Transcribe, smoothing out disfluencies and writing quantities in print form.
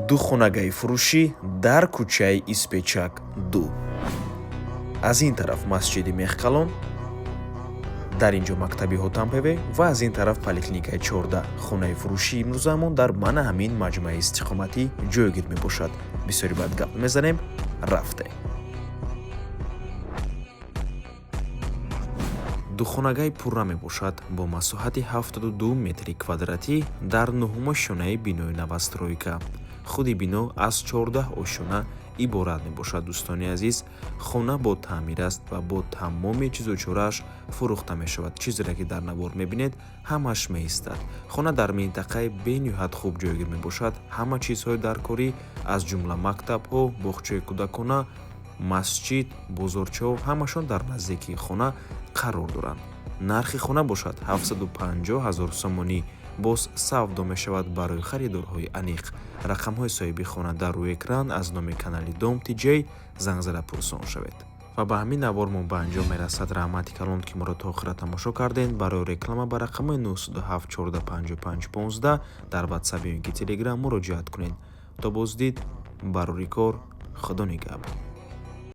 Духонагаи фурӯшӣ дар кӯчаи Испечак 2. Аз ин тараф масҷиди Мехкалон, дар ин ҷо мактаби Ҳотампеве ва аз ин тараф поликлиникаи 14. Хонаи фурӯшии имрӯзаамон дар мана ҳамин маҷмӯаи истиқоматӣ ҷойгир мебошад. Бисёри баъд гап мезанем, рафте. Духонагаи пурра мебошад бо масоҳати 72 метри квадратӣ дар нуҳум ошёнаи бинои новостройка. Худи бино аз 14 ошёна иборат мебошад. Дӯстони азиз, хона бо таъмир аст ва бо тамоми чизу чорааш фурӯхта мешавад. Чизере ки дар навор мебинед, ҳамаш меистад. Хона дар минтақаи бениҳоят хуб ҷойгир мебошад. Ҳама чизҳои даркорӣ, аз ҷумла мактабҳо, боғчаи кӯдакона, масҷид, бозорчаҳо ҳамашон дар наздикии хона қарор доранд. Нархи хона бошад 750 ҳазор сомонӣ, боз савдо мешавад барои харидорҳои аниқ. Рақамҳои соҳиби хона дар рӯи экран. Аз номи канали Дом Тиҷей занг зада пурсон шавед. Ва ба ҳамин навормон ба анҷом мерасад. Раҳмати калон, ки моро то охира тамошо кардем. Барои реклама ба рақамҳои 907 14 55 15 дар Ватсап ё ин ки Телеграм муроҷиат кунед. То боздид, барори кор, Худо нигаҳбон.